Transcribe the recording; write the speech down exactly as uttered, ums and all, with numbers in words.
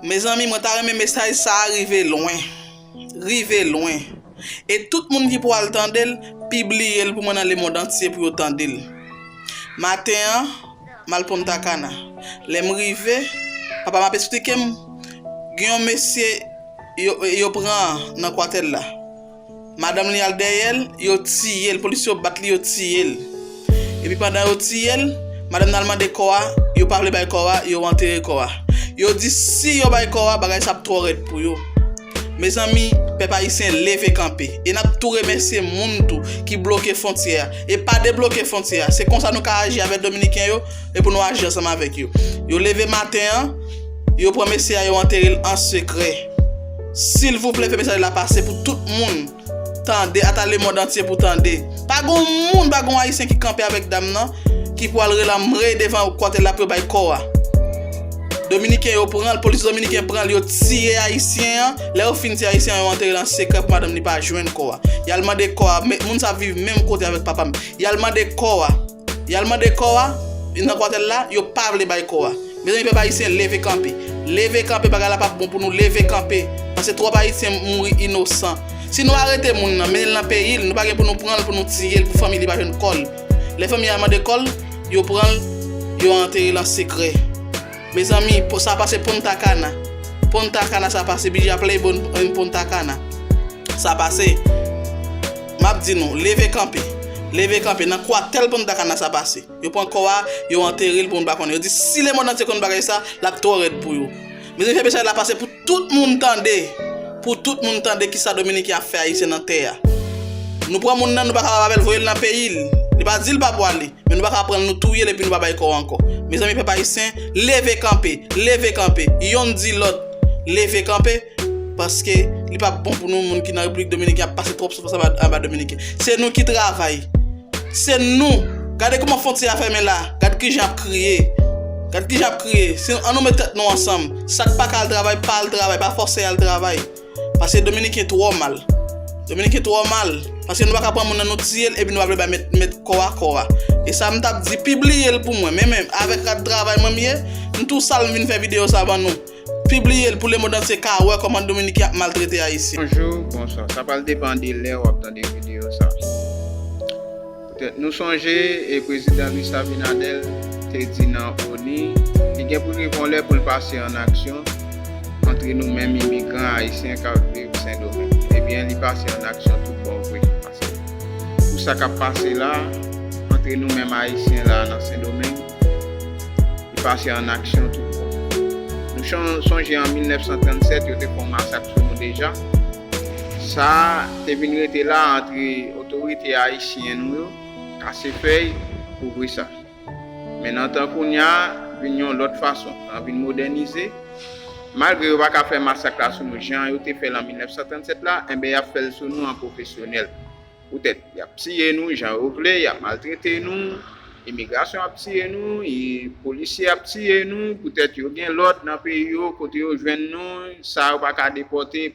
Mezanmi, mwen ta renmen mesaj sa a rive lwen. Rive lwen. E tout moun ki pou al tande l, pibliye l pou mwen nan lemonn antye pou yo tande l. Maten an, m al Punta Cana. Lè m rive, papa m ap esplike m, gen yon mesye yo, yo pran nan kwatèl la. Madanm li al dèyè l, yo tiye l, polis yo bat li, yo tiye l. Epi pandan yo tiye l, madanm nan al mande kò a, yo pa vle bay kò a, yo antere kò a. Yo di si yo bay kò a, bagay sa ap twò rèd pou yo. Mezanmi, pèp ayisyen leve kanpe. E n ap tou remèsye moun tou ki bloke fwontyè a. E pa debloke fwontyè a. Se konsa nou ka aji avèk dominiken yo, e pou nou aji ansanm avèk yo. Yo leve maten an, yo pran mesye a, yo antere l an sekrè. Silvouplè, fè mesaj la pase pou tout moun tande, ata lemonn antye pou tande. Pa gon moun, pa gon ayisyen ki kanpe avèk dam nan, ki pou al relanmre devan kwatèl la pou yo bay kò a. Dominiken yo pran l, polis dominiken pran l, yo tiye ayisyen an. Lè yo fin tiye ayisyen an, yo antere l an sekrè pou madanm li pa jwenn kò a. Y al mande kò a, men moun sa viv menm kote avèk papa m. Y al mande kò a. Y al mande kò a, nan kwatèl la, yo pa vle bay kò a. Mezanmi, pèp ayisyen, leve kanpe. Leve kanpe, bagay la p ap bon pou nou, leve kanpe. Paske twòp ayisyen mouri inosan. Si nou arete moun nan, mennen l nan peyi l, nou pa gen pou nou pran l, pou nou tiye l, pou fanmi li pa jwenn kò l. Lè fanmi a mande kò l, yo pran l, yo antere l an sekrè. Mezanmi, po-, sa pase Punta Cana. Punta Cana sa pase, Bija Playboy, Punta Cana. Sa pase. M ap di nou, leve kanpe. Leve kanpe. Nan kwatèl Punta Cana sa pase. Yo pran kò a, yo antere l pou moun pa konnen. Yo di si lemonn antye konn bagay sa, l ap twò rèd pou yo. Mezanmi, fè mesaj la pase pou tout moun tande. Pou tout moun tande kisa dominiken ap fè ayisyen nan tè a. Nou pran moun nan, nou pa kapab avè l, voye l nan peyi l. Li pa di l pa pwale. Men nou pa ka pran l, nou touye l epi nou pa bay kò ankò. Mezanmi, pèp ayisyen, leve kanpe, leve kanpe. Yonn di lòt, leve kanpe, paske li p ap bon pou nou, moun ki nan Repiblik Dominiken ap pase twòp soufrans anba, anba dominiken. Se nou ki travay. Se nou. Gade kòman fwontyè a fèmen la. Gad kijan ap kriye. Gad kijan ap kriye. Se, ann nou met tèt nou ansanm. Sa k pa ka al travay, pa al travay. Pa fòse al travay. Paske dominiken twò mal. Dominiken twò mal. Paske nou pa ka pran moun nan nou tiye l epi nou pa vle bay met, met kò a kò a. E sa m t ap di, pibliye l pou mwen. Men, men, avèk rad travay mwen m ye, m tou sal m vin fè videyo sa ban nou. Pibliye l pou lemonn antye ka wè kòman dominiken ap maltrete ayisyen. Bonjou, bonswa. Sa pral depann de lè w ap tande videyo sa. Poutèt nou sonje, e, prezidan Luis Abinader te di nan onu, li gen pou rive yon lè pou l pase an aksyon antre nou menm imigran ayisyen k ap viv Sendomeng. Ebyen, li pase an aksyon tout bon vre. Paske pou sa k ap pase la, antre nou menm ayisyen la nan Sendomeng, li pase an aksyon tout bon. Nou chon-, sonje an mil nèf san trannsèt, yo te fè yon masak sou nou deja. Sa te vin rete la antre otorite ayisyen nou yo, kase fèy, kouvri sa. Men nan tan kounye a, vin yon lòt fason, lan vin modènize. Malgre yo pa ka fè masak la sou nou jan yo te fè l an mil nèf san trannsèt la, enben y ap fè l sou nou an pwofesyonèl. Poutèt y ap tiye nou jan yo vle, y ap maltrete nou, imigrasyon ap tiye nou, e polisye ap tiye nou, poutèt yo gen lòd nan peyi yo, kote yo jwenn nou, sa yo pa ka depòte.